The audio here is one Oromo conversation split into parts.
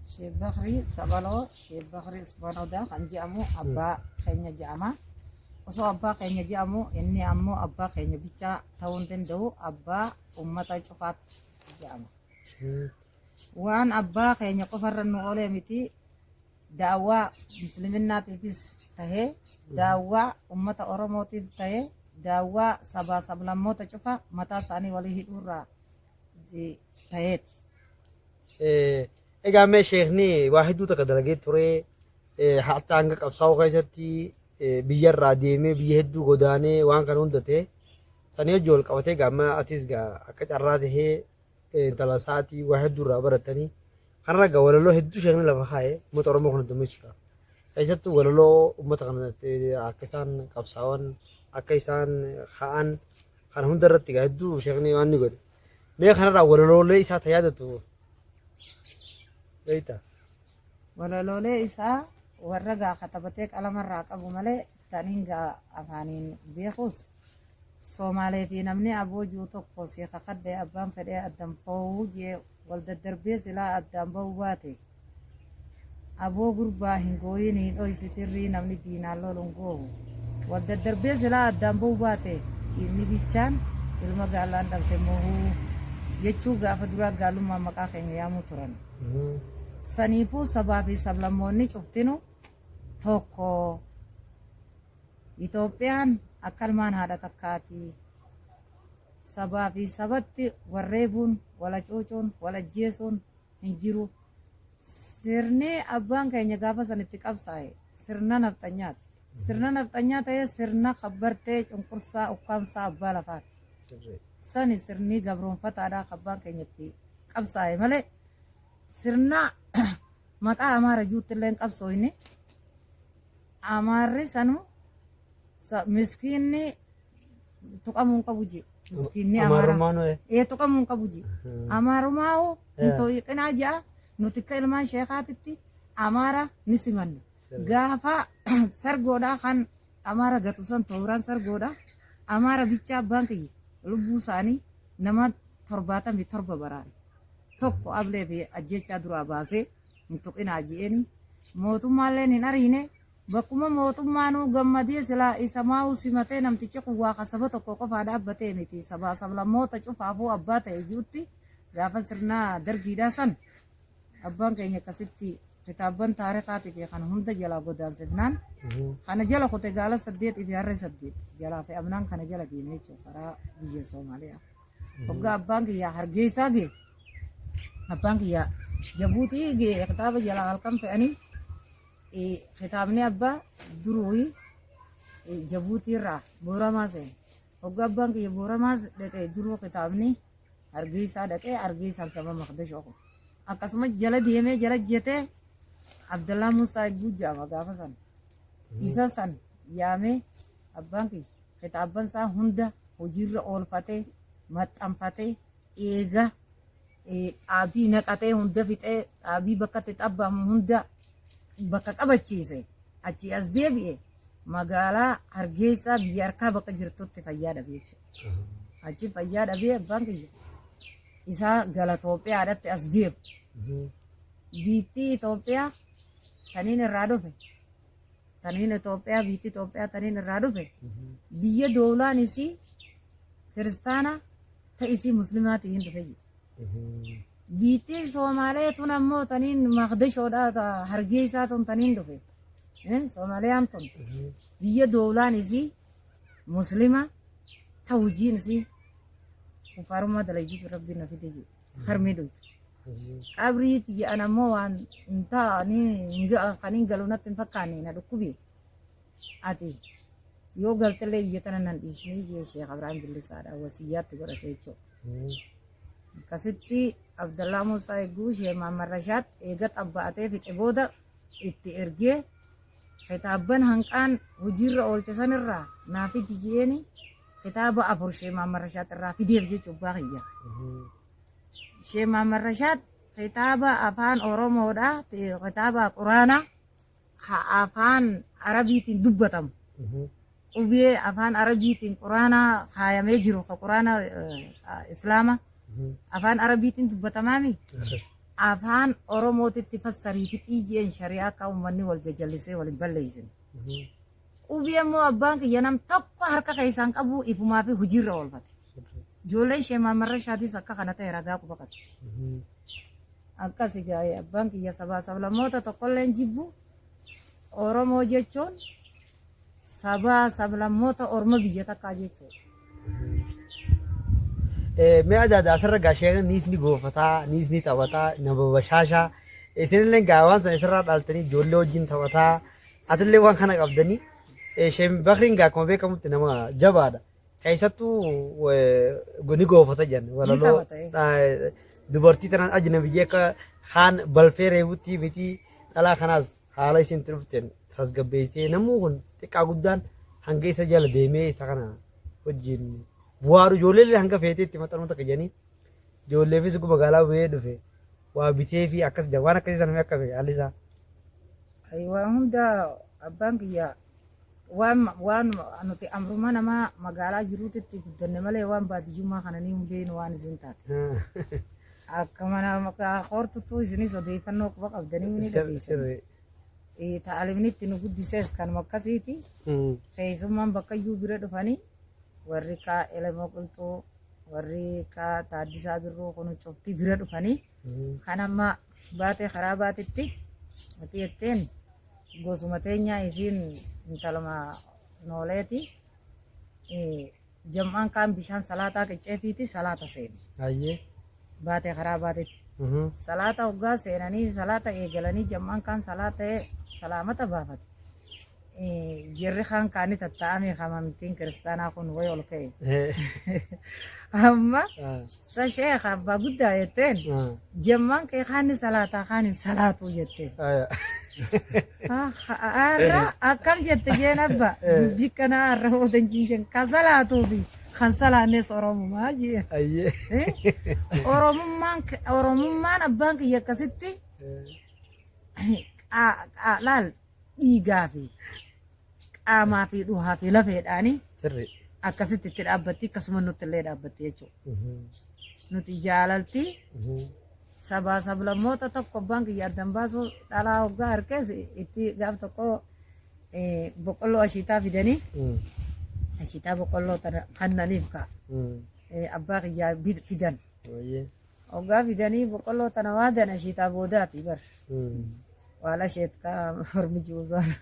Sheekh Bakrii Sabaloo, Sheekh Bakrii Usmaan Odaa kan jedhamu abbaa keenya jedhama. Osoo abbaa keenya jedhamu inni ammoo abbaa keenya bichaa ta'uu hin danda'u, abbaa ummata cufaatti jedhama. Waan abbaa keenya qofarra nu oolee miti, daawwaa musliminnaatiifis tahee, daawwaa ummata Oromootiif tahee, daawwaa sabaa sablammoota cufa mataa isaanii walii hidhuurraa taheeti. Egaa mee sheekni waa hedduu takka dalagee ture. Hatta hanga qabsaa'uu keessatti biyyarraa deemee biyya hedduu godaanee waan kana hunda ta'e. Sanii hojii wal qabatee egaa amma atis egaa akka carraa tahee intala isaatii waa hedduu irraa baratanii. Kanarra egaa walaloo hedduu sheekni lafa kaa'e uummata Oromoo kana dammeessuudhaaf. Keessattuu walaloo uummata kana akka isaan qabsaa'an akka isaan ka'an kana hunda irratti egaa hedduu sheekni waan ni godhe. Mee kanarraa walaloolee isaa ta yaadattu beektaa? Walaloolee isaa warra gaa katabatee qalamarraa qabu malee taniin gaa afaaniin beekus Soomaalee fi namni aboo jiru tokko si kakadhe abbaan fedhee addan foowuu jee wal daddarbee silaa addaan ba'uu baate. Aboo gurbaa hin gooyinii dhoysi tirrii namni diinaan lolu hin goohu. Wal daddarbee silaa addaan ba'uu baate inni bichaan ilma gaallaan dhalte moohuu jechuu gaafa duraa gaallummaan maqaa keenya yaamuu turan. Saniifuu sabaa fi sablammoonni cuftinu tokko. Itoophiyaan akka ilmaan haadha takkaati. Sabaa fi sabatti wal reebuun, wal hacuucuun, wal ajjeesuun hin jiru. Sirni abbaan keenya gaafa san itti qabsaa'e sirna nafxanyaati. Sirna nafxanyaa ta'ee sirna kabbartee cunqursaa ukkaamsaa abbaa lafaati. Sani sirni gabroonfataadhaa kan abbaan keenya itti qabsaa'e malee sirna maqaa Amaara juutti illee hin qabsooyne. Amaarri sanu miskiinni tuqamuu hin qabu jee. Miskiinni Amaaraa. Amaarummaan hoo? Ee tuqamuu hin qabu jee. Amaarumaa hoo hin tooyiqinaa ja'a nuti akka ilmaan sheekaatitti Amaara ni simanna. Gaafa sargoodhaa kan Amaara gatu san tooraan sargoodhaa Amaara bichaa abbaan kiyya lubbuu isaanii nama 77 baraare. Tokko ablee fi ajjechaa duraa baasee hin tuqinaa je'eeni. Mootummaalleen hin ariine. Bakkuma mootummaanuu gammadee silaa isa maa'uu simatee namtichi kun waa ka saba tokko qofaa dhaabbatee miti sabaa sablammoota cufaafuu abbaa ta'e ji'utti gaafa sirna dargiidhaa san abbaan keenya akkasitti kitaabban taarikaatii fi kana hunda jalaa godaansifnaan kana jala kute gaala saddeetii fi harree saddeet jalaa fe'amnaan kana jala deeme jechuudha karaa biyya Soomaaliyaa. Hoggaa abbaan kiyyaa Hargeysaa gee abbaan kiyyaa Jabuutii gee kitaaba jalaa halkan fe'anii Kitaabni abbaa duruuyi Jabuutii irraa Booramaa seene. Hoggaa abbaan kiyya Booramaas dhaqee duruu kitaabni Hargeysaa dhaqee Hargeysaan gama Maqdashoo kute. Akkasuma jala deemee jala jetee Abdallaa Muusaa Egguu jedhama gaafa san. Isa san yaamee abbaan kiyya kitaabban isaa hunda hojiirra oolfatee maxxanfatee eega xaafii naqatee hunda fixee xaabii bakka itti xabbamu hunda bakka qabachiise achii as deebi'e magaalaa Hargeysaa biyya harkaa bakka jirtutti fayyaa dhabe jechuudha. Achi fayyaa dhabee abbaan kiyya isaa gala Itoophiyaadhatti as deemu. Biittii Itoophiyaa taniin irraa dhufe taniin Itoophiyaa biittii Itoophiyaa taniin irraa dhufe biyya doolaan isii kiristaana ta isii muslimaatii hin dhufe jedhe. Biittiin Soomaalee tun ammoo taniin Maqdishoodhaa ta Hargeysaa tun taniin dhufe. Soomaaliyaan tun biyya doolaan isii muslima ta hujiin isii kufaarummaa dalayditu rabbiin na fide jedhe. Harmii dhuytu. Qabrii tiyya an ammoo waan hin taa'anii kan hin galu natti hin fakkaanne na dhukkubi. Ati yoo galtellee biyya tana nan dhiisnii jee Sheekh Abrahaam Billisaadha wasiyyaatti godhate jechuudha. Akkasitti Abdallaa Muusaa eeguu Sheekh Mahammad Rashaad eega xabba'atee fixe booda itti ergee kitaabban hanqaan hojiirra oolche sanirraa naa fidi je'eeni kitaaba afur Sheekh Mahammad Rashaad irraa fideef jechuudha abbaa kiyya. Sheekh Mahammad Rashaad kitaaba afaan Oromoodha kitaaba Quraanaa ka afaan Arabiitiin dubbatamu qubee afaan Arabiitiin Quraana kaayamee jiru ka Quraana Islaama afaan Arabiitiin dubbatamaami. Afaan Oromootitti fassarii fixii jeen shari'aa akka uummanni wal jajallisee wal hin balleessine. Qubee immoo abbaan kiyya nam tokko harka keessaan qabu ifumaa fi hojiirra oolfate. Ijoolleen ishee maamarra ishaatis akka kana ta'e ragaa quba qabdi. Akkas egaa abbaan kiyya sabaa sablammoota tokkolleen jibbu. Oromoo jechuun sabaa sablammoota orma biyya takkaa jechuudha. Mee adaada asirra gaa sheekan niis ni goofataa, niis ni taphataa, nama bashaashaa. Isinillee gaa waan sana isirraa dhaaltanii ijoollee wajjin taphataa. Atillee waan kana qabdanii. Sheen Bakriin gaa akkuma beekamutti nama jabaadha. Keessattuu ni goofata jedhan walaloo taphata, dubartii tanaan ajnabiyyee akka kaan balfee reebutti miti dhalaa kanaas haala isin itti dhufteen tasgabbeessee namni kun xiqqaa guddaan hanga isa jala deemee isa kana wajjin bu'aaru ijoollee illee hanga feetee itti maxxanuu takka jedhanii ijoolleefis guma magaalaa bu'ee dhufe waa bitee fi akkas jedha waan akkasii sana akka haalli isaa. Waan hunda abbaan kiyya waan waan nuti amruma namaa magaalaa jiruutitti guddanne malee waan baadiyyummaa kana ni hin beeknu waan isin taate. Akka mana hortuttuu isinis odeeffannoo quba qabdanii ni dhageessan. Ta'alimni itti nu guddises kanuma akkasiiti. Keessummaan bakka iyyuu bira dhufanii warri kaa Elemoo Qilxuu warri kaa Taaddisaa Birruu kun cufti bira dhufanii kan amma baatee karaa baatetti ati jetteen gosuma teenyaa isiin intaluma nooleeti. Jam'aan kaan bishaan salaataa qicceefiiti salaata seene. Ayyee. Baatee karaa baatetti. Salaata hoggaa seenanii salaata eegalanii jam'aan kaan salaata salaamata baafate. Jarri kaan kaanii tattaa'ame amantiin kiristaanaa kun wayi ol ka'e. Amma sa sheekha abbaa guddaa jetteen jam'aan kee kaanni salaataa kaan hin salaatuu jetteen. Har'a akkam jette jeen abba dubbii kanaa har'a boodan jinshen ka salaatuu fi kan salaannes Oromumaa jeen. Oromummaan Oromummaan abbaan kiyya akkasitti laal dhiigaa fi qaamaa fi dhuhaa fi lafeedhaanii Sirri. akkasitti itti dhaabbatti akkasuma nutti illee dhaabbatti jechuudha. Nuti jaalalti sabaa sablammoota tokko abbaan kiyya addan baasuu dhalaa hoggaa harkees itti gaaf tokko boqqolloo ashiitaa fidanii ashiitaa boqqolloo tana kannaniif ka abbaa kiyyaa fidan. Hoggaa fidanii boqqolloo tana waadan ashiitaa boodaati bar. Waala isheet ka hormi juusaan.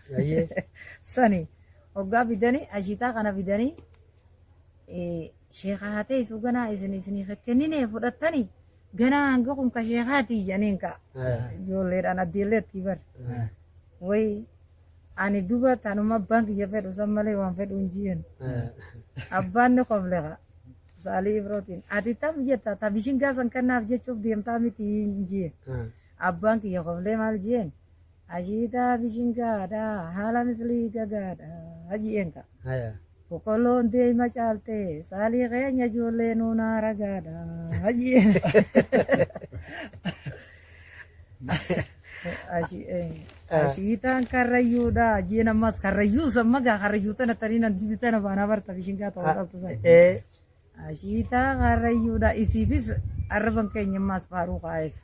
Sani hoggaa fidanii ashiitaa kana fidanii sheeka haa teessu ganaa isin isinii kenninee fudhattanii ganaa hanga kun ka sheekaatii jedhaniin ka ijoolleedhaan addeelleetti bar. Wayi ani duba tanuma abbaan kiyya fedhu san malee waan fedhu hin ji'en. Abbaan ni kofle ka Saalii Ibrootiin ati tam jetta ta bishingaa san kennaaf jechuuf deemtaa miti hin ji'en. Abbaan kiyya koflee maal ji'en ashiitaa bishingaadha haala mislii gagaadha ji'en ka. Boqqolloon deema caalte saalii keenya ijoollee nuunaa ragaadha ji'en. Ashiitaan karrayyuudha ji'en ammas karrayyuu san magaa karrayyuu tana tanii nan didi tana baanaa barta bishingaa ta'uu dhaltu san. Ashiitaa karrayyuudha isiifis arraban keenya ammaas faaruu kaa'eef.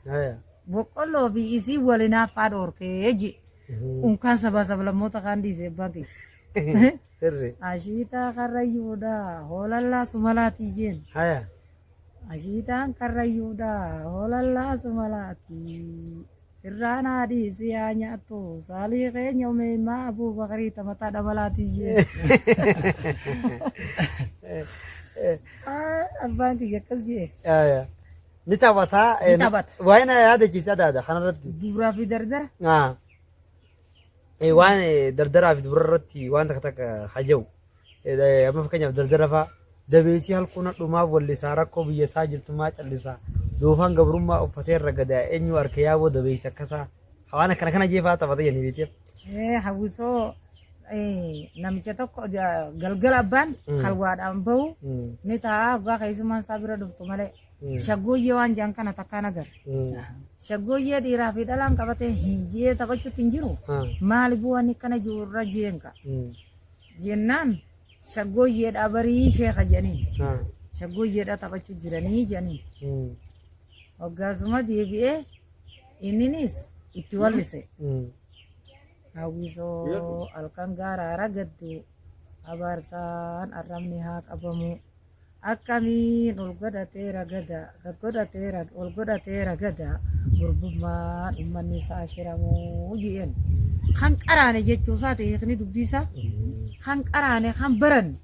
Boqqolloo fi isii walinaaf dhoorkee ji. Unkaan sabaa sablammoota kaan dhiise abbaan kiyya. Sirri. Ashiitaa karrayyuudha hoolallaa sumalaatii jeen. Ashiitaan karrayyuudha hoolallaa sumalaatii. Irraan haadhi si haa nyaattu saalii keenya umeemaa Abuubakarii tamataa dhabalaatii jeen. Abbaan kiyya akkas jee. Ni taphataa. Ni taphata. Waa'ee na yaadachiise adaada kanarratti. Duraa fi dardara. Waan dardaraa fi dubara irratti waan takka takka haja'u. Amma fakkeenyaaf dardara fa'a. Dabeesii halkuuna dhumaaf wallisaa rakkoo biyya isaa jirtu maa callisaa. Doofaan gabrummaa uffatee irra gadaa eenyu harka yaaboo dabeessi akkasaa. Waan akkana kana jeefaa taphata jedhanii beekteef. Hawwisoo namicha tokko galgala abbaan halwaadhaan bahu ni taa'aa abbaa keessummaan isaa bira dhuftu malee. Shaggooyyee waan jedhan kana takkaan agarre. Shaggooyyee dhiiraa fi dhalaan qabatee hin jee taphachuutti hin jiru. Maali bu'aan akkana jiru irra jeen ka. Jennaan shaggooyyeedhaa barii sheeka jedhaniin. Shaggooyyeedhaa taphachuu jiranii jedhaniin. Hoggaasuma deebi'ee Inninis itti wallise. Hawwisoo halkan gaaraa ragaddu abaarsaan arrabni haa qabamu. Akkamiin ol godhatee ragada gaggodhatee ol godhatee ragada gurbummaan ummanni isaa shiramuu ji'een. Kan qaraane jechuu isaati hiikni dubbii isaa. Kan qaraane kan baranne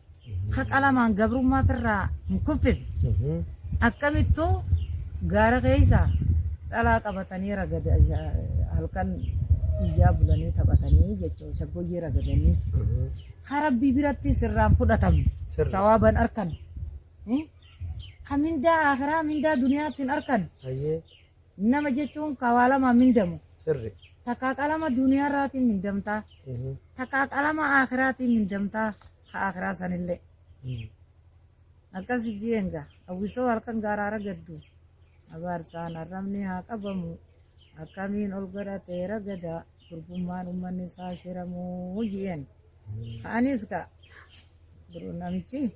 ka qalamaan gabrummaa firraa hin kuffifne. Akkamittuu gaara keessa dhalaa qabatanii ragada halkan iyyaa bulanii taphatanii jechuun shaggooyyee ragadanii. Ka Rabbii biratti sirraan fudhatamne Sirri. sawaaban arkan. Ka mindaa akhiraa mindaa duniyaatti hin arkan. Hayyee. Nama jechuun ka waa lamaan mindamu. Sirri. Takkaa qalama duniyaarraatiin mindamtaa. Takkaa qalama akhiraatiin mindamtaa. Ka akhiraa sanillee. Akkas jeen gaa. Hawwisoo halkan gaaraa ragaddu. Abaarsaan arrabni haa qabamu. Akkamiin ol godhatee ragada. Gurbummaan ummanni isaa shiramuu ji'een. Ka'anis ka namichi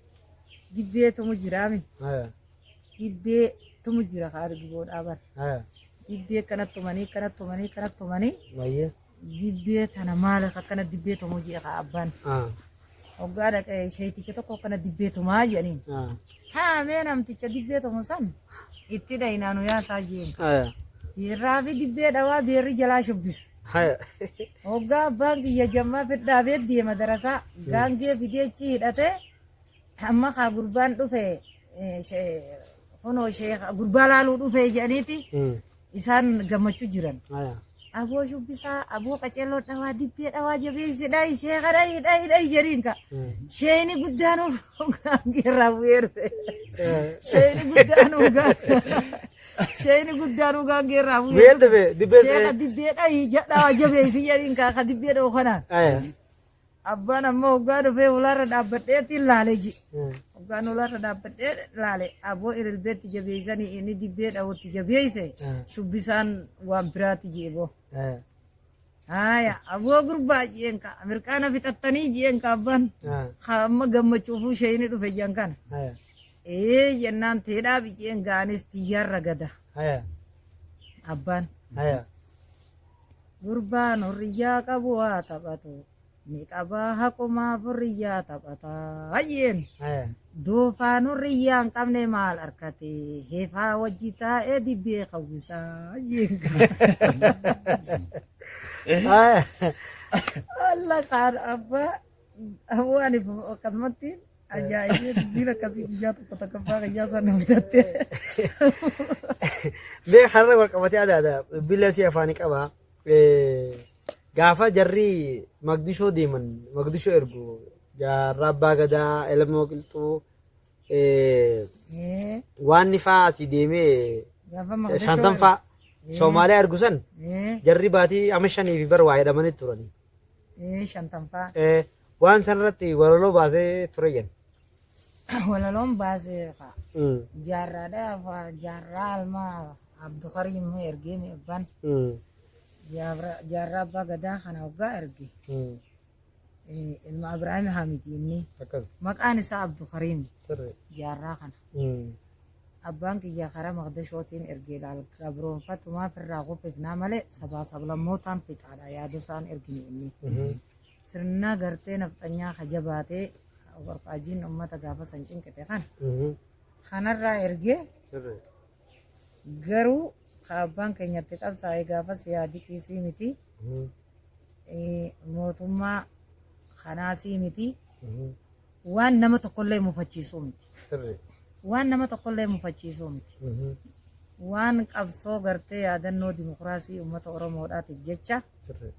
dibbee tumu jiraami. Dibbee tumu jira ka argiboodhaa bar. Dibbee akkana tumanii akkana tumanii akkana tumanii dibbee tana maal akkana dibbee tumu ji'e ka abbaan. Hoggaa dhaqee sheeticha tokko akkana dibbee tumaa jedhaniin. Haa mee namticha dibbee tumu san itti dhayinaa nu yaasaa jeen. Beerraa fi dibbee dhawaa beerri jalaa shubbisa. Hoggaa abbaan kiyya jammaa fidhaabee deema darasaa gaangee fidee achi hidhatee amma kaa gurbaan dhufe kunoo sheekha gurbaa laaluu dhufe jedhaniiti isaan gammachuu jiran. Aboo shubbisaa, aboo qaceelloo dhawaa, dibbee dhawaa jabeessi dhayi, sheeka dhayi, dhayi, dhayi jedhiin ka. Sheeyni guddaan gaangeerraa bu'ee dhufe. Sheeyni guddaan Sheeyni guddaan gaangeerraa bu'ee Bu'ee dhufe, dibbee Sheeka dibbee dhayi, dhawaa jabeessi jedhiin ka, ka dibbee dhawu kanaan. Abbaan ammoo hoggaa dhufee ulaarra dhaabbadheetti laale ji. Hoggaan ulaarra dhaabbadhee laale aboo ililbeetti jabeessanii inni dibbee dhawutti jabeesse shubbisaan waan biraatti ji'e boo. Haaya aboo gurbaa ji'een ka mirqaana fixattanii ji'een ka abbaan. Ka amma gammachuufuu sheeyni dhufe ji'an kana. Ee jennaan teedhaa ji'een ga'anis tiyyaarra gada abbaan. Gurbaan hurriyyaa qabu haa taphatu. Ni qabaa haqumaaf hurriyyaa taphataa jeen. Doofaan hurriyyaa hin qabne maal arkate hefaa wajji taa'ee dibbee kawwisaa jeen. Allah kaan abbaa aboo ani akkasumatti ajaa'ibee dubbiin akkasii guyyaa tokko tokkoffaa guyyaa sana bitatte. Mee har'a wal qabatee adaada billee si afaanii qaba. Gaafa jarri Magdishoo deeman Magdishoo ergu jaarraa abbaa gadaa Elmoo Qilxuu waan faa asii deemee Gaafa Magdishoo shantan faa Soomaaliyaa ergu san jarri baatii ama shanii fi bar waa jedhamanii turani. Shantan faa. Waan san irratti walaloo baasee ture jedhan. Walaloon baasee kaa. Jaarraadha jaarraa almaa Abdukariim ergee mi abbaan. Jaarraa abbaa gadaa kana hoggaa erge. Ilma Abrahaam Hamidi inni. Akkas. Maqaan isaa Abdukariim Sirri. jaarraa kana. Abbaan kiyya karaa Maqdishootiin ergee laal gabroonfatumaaf irraa kuffifnaa malee sabaa sablammootaan fixaadha yaada isaan ergine inni. Sirna gartee nafxanyaa ka jabaatee warqaajiin uummata gaafa san cinqite kana. Kanarraa ergee Sirri. garuu ka abbaan keenyatti qabsaa'e gaafas yaadi kiisii miti. Mootummaa kanaasii miti. Waan nama tokkollee mufachiisuu miti. Sirri. Waan nama tokkollee mufachiisuu miti. Waan qabsoo gartee yaadannoo dimokiraasii uummata Oromoodhaatiif jecha Sirri.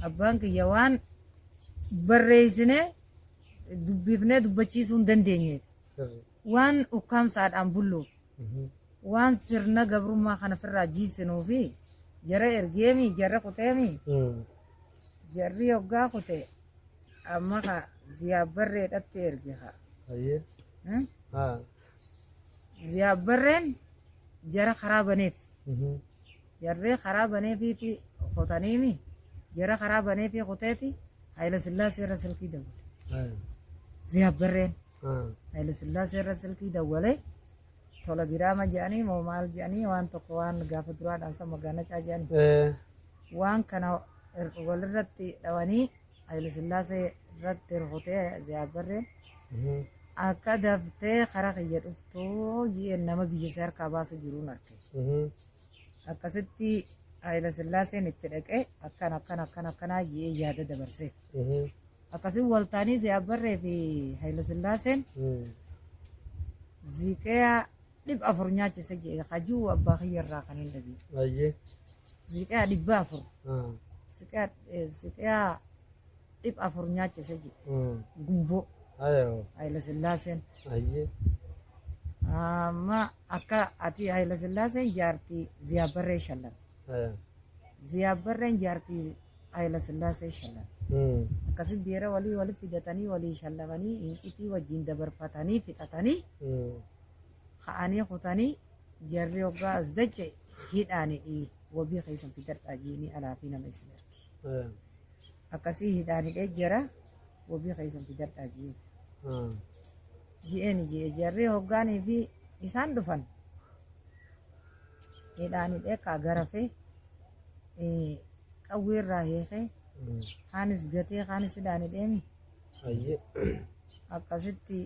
abbaan kiyya waan barreessinee dubbifnee dubbachiisuu hin dandeenyeef Sirri. waan ukkaamsaadhaan bulluuf waan sirna gabrummaa kana ofirraa jiisinuu fi jara ergeemi jara kuteemi jarri hoggaa kute amma ka ziyaabbarreedhatti erge ka. Hayyee. Haa. Ziyaabbarreen jara karaa baneef. Jarree karaa baneefiiti kutaniimi jara karaa baneefii kuteeti Hayila Sillaasee irra silkii dawwale. Ziyaabbarreen Hayila Sillaasee irra silkii dawwalee Tola giraama jedhanii moo maal jedhanii waan tokko waan gaafa duraadhaan san magaalacaa jedhanii. Waan kana walirratti dhawanii Haayile Sillaasee irratti rukutee Ziyaad Barreen akka daftee karaa kiyya dhuftuu ji'een nama biyya isaa harkaa baasu jiruun arke. Akkasitti Haayile Sillaaseen itti dhaqee akkan akkan akkan akkanaa ji'ee yaada dabarseef. Akkasiin waltaanii Ziyaad Barree fi Haayile Sillaaseen ziqeyaa 400 nyaachise jedhe hajuu abbaa kiyya irraa kan hin dhabe. Ziqeyaa 400. Ziqeyaa 400 nyaachise jedhe. Gumboo. Haayile Sillaaseen. Amma akka ati Haayile Sillaaseen jaartii Ziyaad Barree shallam. Ziyaad Barreen jaartii Haayila Sillaasee shallame. Akkasi beera walii wali fidatanii walii shallamanii incitii wajjin dabarfatanii fixatanii ka'anii kutanii jarri hoggaa as dache hidhaani dhii wabii keessan fidadhaa jiinii alaa fi nama isin erge. Akkasii hidhaan hidhee jara wabii keessan fidadhaa jiin. Ji'een ji'e jarri hoggaanii fi isaan dhufan hidhaan hidhee kaa garafee qawwee irraa hiikee kaanis gatee kaanis hidhaan hidheemi. Akkasitti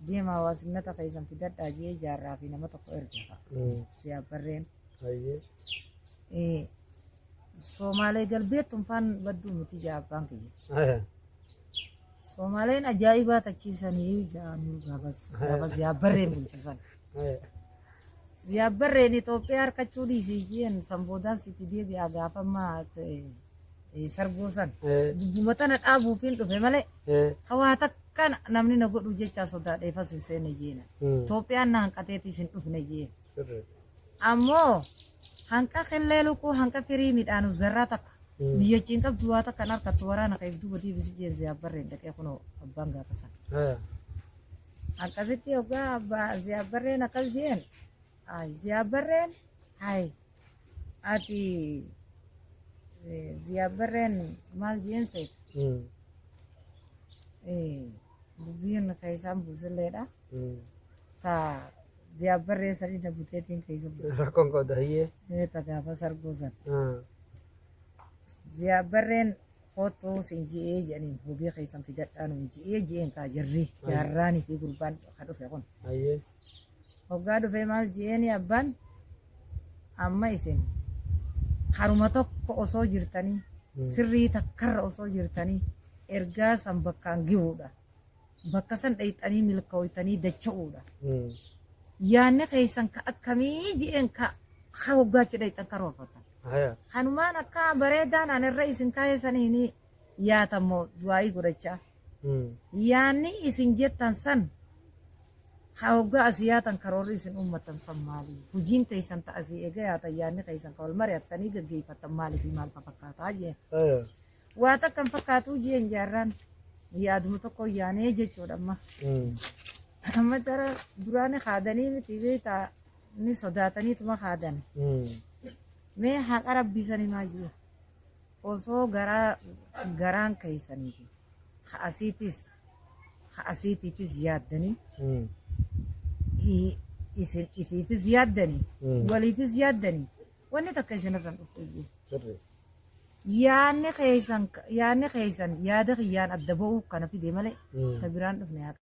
deema hawaasinnata keessan fidadhaa ji'ee jaarraa fi nama tokko erge fa'a. Siyaab Barreen. Soomaalee galbeettuun faan badduu miti jaa abbaan kiyya. Soomaaleen ajaa'ibaa tachiisanii ja'anii gaafas gaafa Ziyaab Barreen bulchu san. Ziyaab Barreen Itoophiyaa harkachuu dhiisii jeen san boodaan sitti deebi'aa gaafa ammaa sargoo san. Dubbuma tana dhaabuufiin dhufe malee hawaa takka namni na godhu jechaa sodaadheefas hin seenne jeena. Itoophiyaan na hanqateetis hin dhufne jeen. Ammoo hanqa killee lukkuu hanqa firii midhaanu zarraa takka biyyachi hin qabdu waa takka hin harkattu waraana keef duuba deebisi jeen Ziyaab Barreen dhaqee kunoo abbaan gaafa sana. Akkasitti hoggaa abbaa Ziyaab Barreen akkas jeen ay Ziyaab Barreen hay ati Ziyaab Barreen maal jeen seeta dubbiin keessaan buusilleedha. Ta Ziyaab Barree sanii na buteetiin keessa buuse. Rakkoon qabda hayyee. Ta gaafa sargoo san. Ziyaab Barreen kottuu sin ji'ee jedhaniin hobii keessan fidadhaa nuun ji'ee ji'een kaa jarri jaarraanii fi gurbaan ka dhufe kun. Hoggaa dhufee maal ji'eeni abbaan amma isin karuma tokko osoo jirtanii sirrii takkarra osoo jirtanii ergaa san bakkaan gihuudha. Bakka san dhayxanii milkooytanii dacha'uudha. Yaanni keessan ka akkamii ji'een ka ka hoggaachi dhayxan karoorfatan. Kanumaan akka bareedaan an irra isin kaa'e saniin yaatammoo du'aa'ii godhachaa. Yaanni isin jettan san ka hoggaa asii yaatan karoorri isin uummattan san maali? Hujiin teessan ta asii eega yaatan yaanni keessan ka wal mari'attanii gaggeeffattan maalii fi maal fa fakkaataa jeen. Waa takka hin fakkaatuu jeen jaarraan yaaduma tokko yaanee jechuudha amma. Amma jara duraani kaadanii miti beektaa ni sodaataniituma kaadan. Mee haqa rabbii sanii maa jee osoo garaa garaan keessaniifi ka asiitis ka asiitiifis yaaddanii isin ifiifis yaaddanii waliifis yaaddanii wanni takka isinirra hin dhuftu jee. Yaanni keessan yaanni keessan yaada kiyyaan adda ba'uu kana fide malee ta biraan dhufne haqa.